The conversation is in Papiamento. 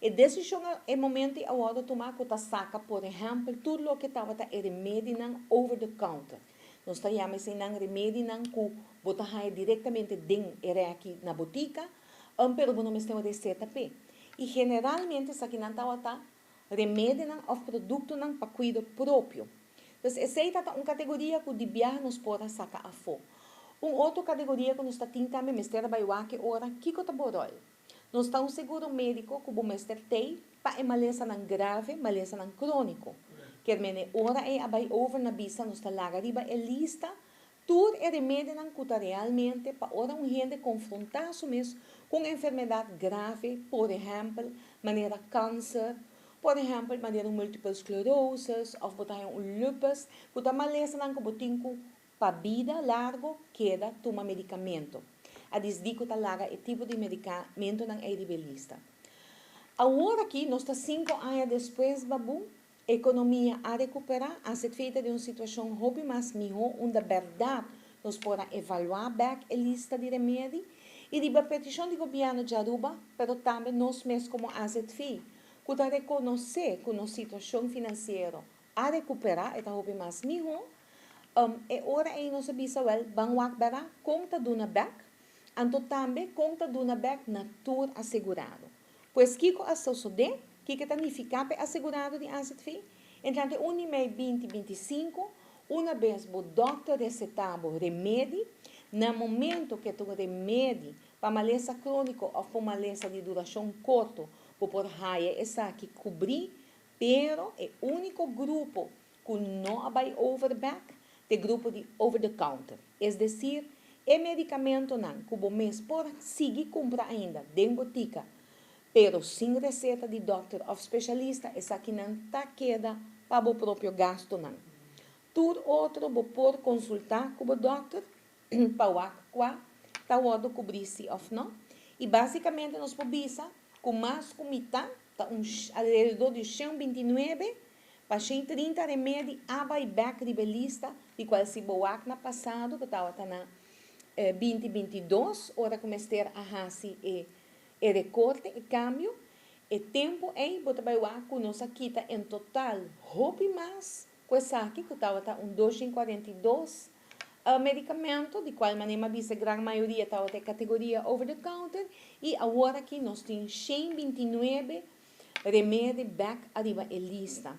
E desishon e momento ei a wòrdu tumá ku ta saka, por ehèmpel, tur loke tabata e remedinan over the counter. Nos ta yama eseinan remedinan ku bo ta haña direktamente den e rèki na botika, pero bo no mester un reseta p'e. I generalmente esakinan tabata remedinan òf produktonan pa kuido propio. Pues esei ta un kategoria ku di biaha nos por a saka afó. Un otro kategoria ku nos ta tin tambe mester a bai wak e ora kiko ta bo ròl. Nos ta un seguro médiko ku bo mester tei pa e malesanan grave, malesanan króniko. Kier men e ora ei a bai over na bisa nos ta laga riba e lista tur e remedinan ku ta realmente pa ora un hende konfrontá su mes ku un enfermedat grave, por ehèmpel, manera kanser, por ehèmpel, manera un multiple sclerosis òf bo ta haña un lupus, ku ta malesanan ku bo tin ku pa bida largu keda tuma medikamento. A disidí ku ta laga e tipo di medikamentonan ei riba e lista. Awor aki nos ta 5 aña despues, Babu, ekonomia a rekuperá, a ser feita di un situashon hopi mas mihó, unda bèrdat nos por a evaluá bèk e lista di remedi i riba petishon di gobièrnu di Aruba, pero tambe nos mes komo AZV, ku ta rekonosé ku nos situashon finansiero a rekuperá, e ta hopi mas mihó, e ora ei nos a bisa, wèl, ban wak bèra, kon ta duna bèk, anto tambe kon ta duna bèk na tur asegurado. Pues kiko a sosodé, kiko ta nifiká pa asegurado di AZV? Entrante 1 di mei 2025, un bes bo dòkter resetá bo remedi, na momento ku e remedi pa malesa króniko òf pa malesa di durashon korto, bo por haya esaki kubrí, pero e úniko grupo ku no a bai over bèk, e grupo di over the counter. Es desir, e medikamentonan ku bo mes por sigui kumpra ainda den botika, pero sin reseta di dòkter òf spesialista, esakinan ta keda pa bo propio gastonan. Tur otro bo por konsultá ku e dòkter pa wak kua ta wòrdu kubrí si òf no. I básikamente nos por bisa ku mas ku mitar, ta un alrededor di 129 pa 130 remedi a bai bèk riba lista, di kual si bo wak na pasado, ku tabata na 2022, ora ku mester a hasi e rekorte, e kambio, e tempu ei bo ta bai wak ku nos a kita en total hopi mas ku esaki, ku tabata un 242 medikamento, di kual manera m'a bisa gran mayoria tabata kategoria over the counter, i awor aki nos tin 129 remedi bèk ariba e lista.